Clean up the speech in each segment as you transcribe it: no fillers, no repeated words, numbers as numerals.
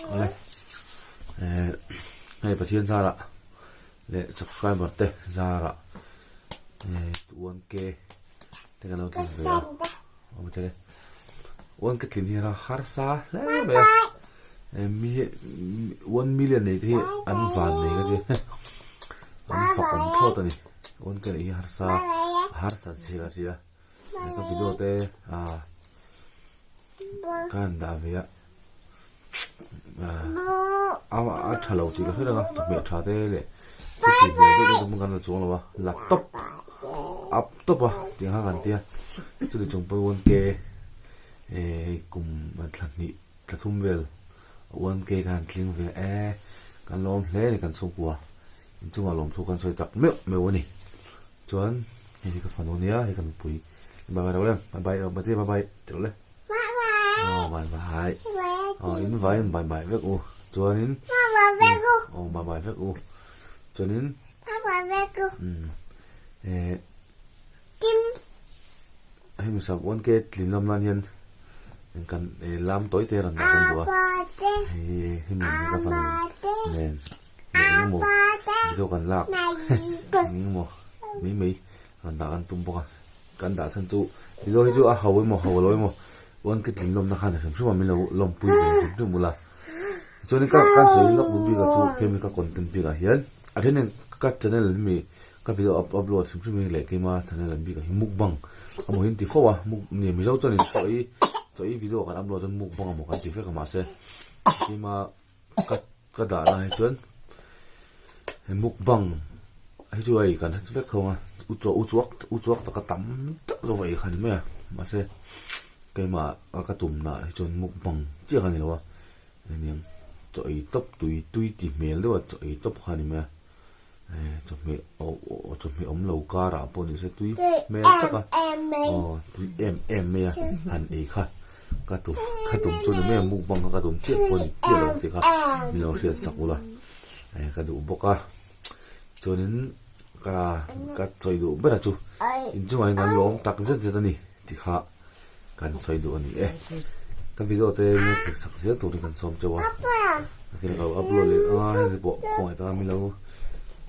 Awle eh hei Pathian zarah leh subscriber te zarah eh 1k te kan lo tling ve a awm thei e 1k tlin hi a harsa hle mai a eh mi 1 million nei te hi an van nei ka ti an fak awm thlawt a ni 1k neih hi harsa harsa zia a ria ka video te ah Ka han dah ve a a tha lo tih ka hre reng a chawhmeh tha te leh thil tih hmel deuh deuh te pawh kan la chuang lo a la tawp up tawp a tih ang kha kan tia chuti chung pawh one k eh kum thla hnih thla thum vel one k khan tling ve e kan lawm hle a ni kan chhungkua inchungah lawmthu kan sawi tak meuh meuh a ni. Chuan hei hi ka fanu ania hei ka nupui bye bye reuh le bye bye reuh bye bye ti reuh le aw bye bye aw in vai in bye bye vek u chuanin aw bye bye vek u chuanin umm eh hei mi sap 1k tlin lam nan hian kan lam tawi te rawn dah kan duh a hei hemi ka fanu nen. Leh engemaw video kan lak engemaw mai mai rawn dah kan tum bawk a kan dah chhan chu video hi chu a ho emaw ho lo emaw one kid tlin lawmna khan hrim hrim a min lo lawmpui ve hrim hrim ula tichuanin ka ka sawi lawk duh bik ah chu keimi ka content bik ah hian a then in ka channel hemi ka video upload hrim hrim hi leh keima channel an bik ah hi mukbang emaw hi an ti fo a muk ni mizo chuanin chaw ei chaw ei video kan upload chuan mukbang emaw kan ti vek a mahse keima ka ka dah lai chuan he mukbang hi chu hei kan hre vek thawng a u chaw u chuak u chuak taka tam tak deuh a ei kha ni mai a mahse keimah a ka tum nah hi chuan mukbang chiah kha ni lo a eng chaw ei tawp tui tui ti hmel deuh a chaw ei tawp kha ni mai a. Chawhmeh aw chawhmeh awm lo karah pawh ni se tui hmel tak a aw tui em em mai a han ei kha ka tum ka tum chu ni mai a mukbang kha ka tum chiah pawh ni chiah lo tih kha min lo hriat sak ula eh ka duh bawk a chuanin ka ka sawi duh ber a chu inchungah hian kan lawm tak zet zet a ni tih kha. Kan sawi duh a ni e. Ka video te min thlir sak zel turin kan sawm chauh a. Nakin ka lo upload leh ang a, hei te pawh khawngaih taka min lo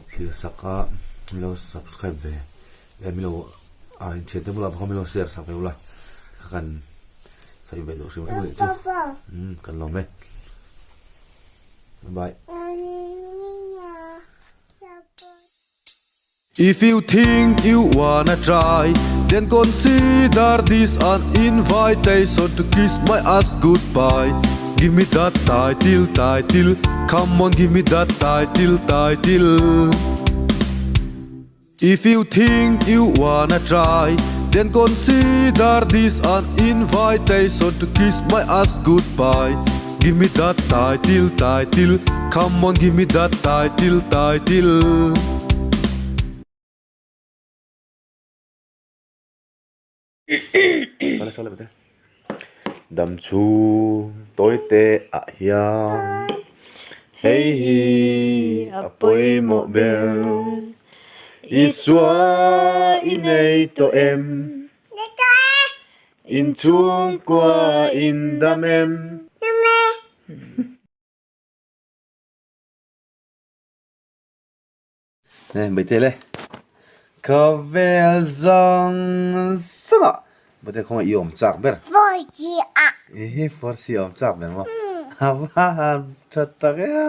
thlir sak a, min lo subscribe ve leh min lo a inthian te bulah pawh khan min lo share sak ve ula kha kan sawi ve duh hrim hrim a nih chu. Umm kan lawm e. Bye bye. If you think you wanna try Then consider this an invitation To kiss my ass goodbye Give me that title, title Come on give me that title, title If you think you wanna try Then consider this an invitation To kiss my ass goodbye Give me that title, title Come on give me that title, title Sawle sawle bate Dam chhung tawi te ah hian Hei hi a pawimawh ber Isua i nei tawh em Inchhungkua in dam em? Nè mấy tê lê Khawvel zawng zawng ah Bate khawngaih i awm chak ber Ehe force i awm chak ber maw A va han tha tak e a.